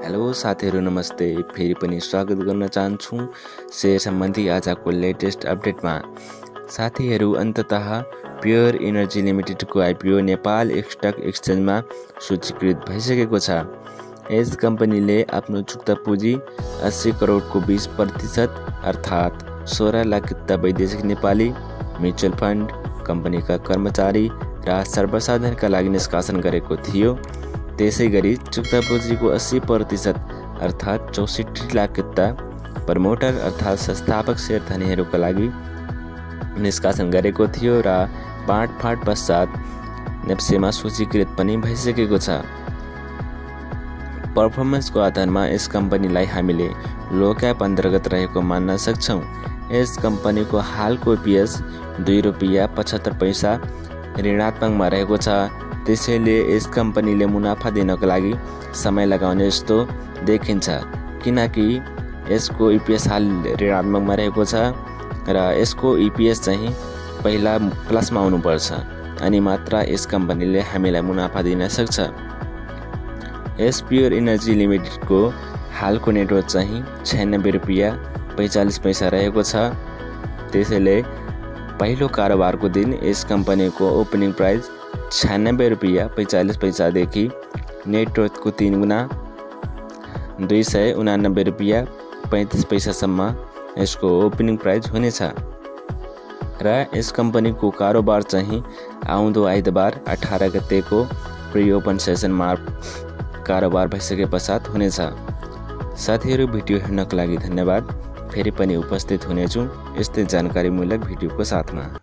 Hello साथीहरू, नमस्ते। फेरि पनि स्वागत गर्न चाहन्छु शेयर सम्बन्धी आजको लेटेस्ट अपडेटमा। साथीहरू, अन्ततः प्योर एनर्जी लिमिटेडको आइपिओ नेपाल स्टक एक्सचेन्जमा सूचीकृत भइसकेको छ। यस कम्पनीले आफ्नो चुक्ता पुँजी 80 करोडको 20% अर्थात् 16 लाख वैदेशिक नेपाली म्युचुअल फन्ड, कम्पनीका कर्मचारी र सर्वसाधारणका लागि निष्कासन गरेको थियो। त्यसै गरी चुक्ता पुँजीको 80% अर्थात् 64 लाख प्रमोटर अर्थात् संस्थापक शेयर धनीहरूका लागि निष्कासन गरेको थियो र बाँडफाँड पश्चात नेप्सेमा सूचीकृत पनि भइसकेको छ। पर्फर्मेन्सको आधारमा यस कम्पनीलाई हामीले लो क्याप अन्तर्गत रहेको मान्न सक्छौँ। यस कम्पनीको हालको इपिएस ₹2.75 ऋणात्मकमा रहेको छ। त्यसैले यस कम्पनीले मुनाफा दिनको लागि समय लगाउने जस्तो देखिन्छ, किनकि यसको इपिएस हाल ऋणात्मकमा रहेको छ र यसको इपिएस चाहिँ पहिला प्लसमा आउनुपर्छ, अनि मात्र यस कम्पनीले हामीलाई मुनाफा दिन सक्छ। यस प्योर एनर्जी लिमिटेडको हालको नेटवर्थ चाहिँ ₹96.45 रहेको छ। त्यसैले पहिलो कारोबारको दिन यस कम्पनीको ओपनिङ प्राइस ₹96.45 देखि नेटवर्थको 3 गुणा ₹289.35 सम्म यसको ओपनिङ प्राइस हुनेछ र यस कम्पनीको कारोबार चाहिँ आउँदो आइतबार 18 गतेको प्री ओपन सेसनमा कारोबार भइसके पश्चात हुनेछ। साथीहरू, भिडियो हेर्नको लागि धन्यवाद। फेरि पनि उपस्थित हुनेछु यस्तै जानकारीमूलक भिडियोको साथमा।